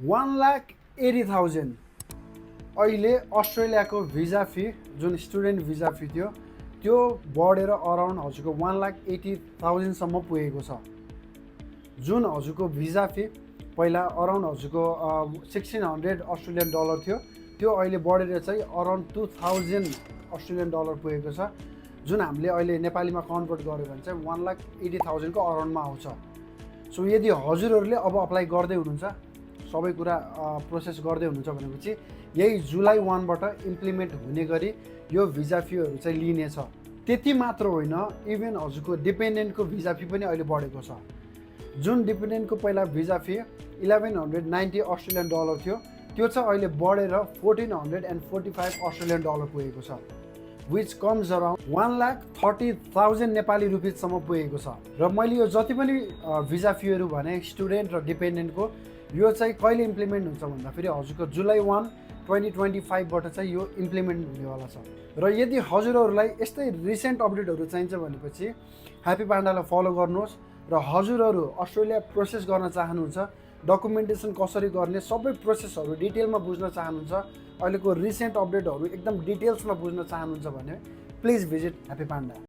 1,80,000 अहिले अस्ट्रेलियाको visa fee जुन स्टुडेन्ट भिजा फी थियो त्यो बढेर अराउन्ड हजुरको 1,80,000 सम्म पुगेको छ। जुन हजुरको भिजा फी पहिला अराउन्ड हजुरको 1,600 अस्ट्रेलियन डलर थियो त्यो अहिले बढेर चाहिँ अराउन्ड 2,000 अस्ट्रेलियन डलर पुगेको छ। जुन हामीले अहिले नेपालीमा कन्भर्ट गर्यो भने चाहिँ 1,80,000 को अराउन्डमा आउँछ। सो यदि हजुरहरूले अब अप्लाई गर्दै हुनुहुन्छ सबै कुरा प्रोसेस गर्दै हुनुहुन्छ भनेपछि यही जुलाई 1 बाट इम्प्लिमेन्ट हुने गरी यो भिजा फीहरू चाहिँ लिनेछ। त्यति मात्र होइन, इभन हजुरको डिपेन्डेन्टको भिजा फी पनि अहिले बढेको छ। जुन डिपेन्डेन्टको पहिला भिजा फी 1,190 अस्ट्रेलियन डलर थियो त्यो चाहिँ अहिले बढेर 1,445 अस्ट्रेलियन डलर पुगेको छ, विच कम्स अराउन्ड 1,30,000 नेपाली रुपिजसम्म पुगेको छ। र मैले यो जति पनि भिजा फीहरू भने स्टुडेन्ट र डिपेन्डेन्टको यो चाहिँ कहिले इम्प्लिमेन्ट हुन्छ भन्दाखेरि हजुरको जुलाई 1, 2025 बाट चाहिँ यो इम्प्लिमेन्ट हुनेवाला छ। र यदि हजुरहरूलाई यस्तै रिसेन्ट अपडेटहरू चाहिन्छ भनेपछि ह्याप्पी पान्डालाई फलो गर्नुहोस्। र हजुरहरू अस्ट्रेलिया प्रोसेस गर्न चाहनुहुन्छ, डकुमेन्टेसन कसरी गर्ने सबै प्रोसेसहरू डिटेलमा बुझ्न चाहनुहुन्छ, अहिलेको रिसेन्ट अपडेटहरू एकदम डिटेल्समा बुझ्न चाहनुहुन्छ भने प्लिज भिजिट ह्याप्पी पान्डा।